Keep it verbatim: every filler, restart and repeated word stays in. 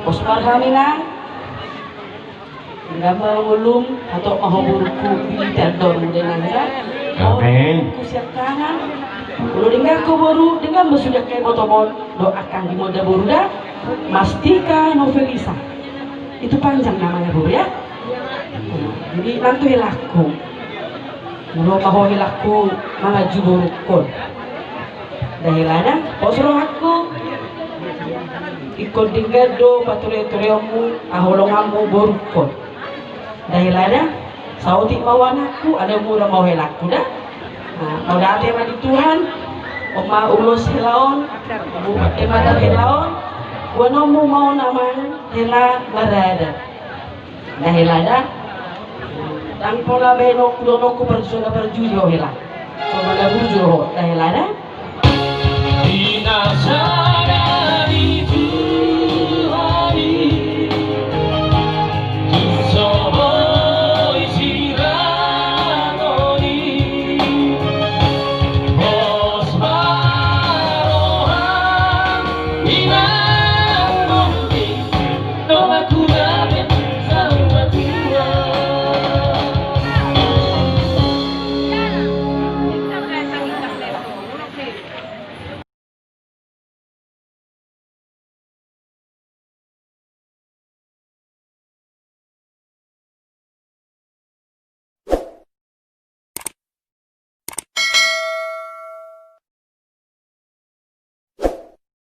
Pos ma roham, Inang. Denggan ma ngolum, hatop ma ho borungku, di tendor muda nangga. Amin. Borungku siangkangan. Molo denggan ho boru, denggan ma sude angka ibotomon dohot angka anggi muna boru da. Mastika Novelisa. Itu panjang namanya, boru, ya. Jadi nang tu helangku. Molo ma ho helangku manganju borungkon. Da hela da, pos rohangku. Ingkon denggan do paturetureonmu, haholonganmu borungkon. Da hela da, saotik ma ho anakku, alai mura ma ho helangku da. Nah, mauliate ma di Tuhan, on ma ulos hela on, buka mata hela on, boanonmu ma on amang hela marada. Da hela da. Ndang pola baenonku dohononku parjolo parjolo ho hela. Songon na burju ho, da hela da.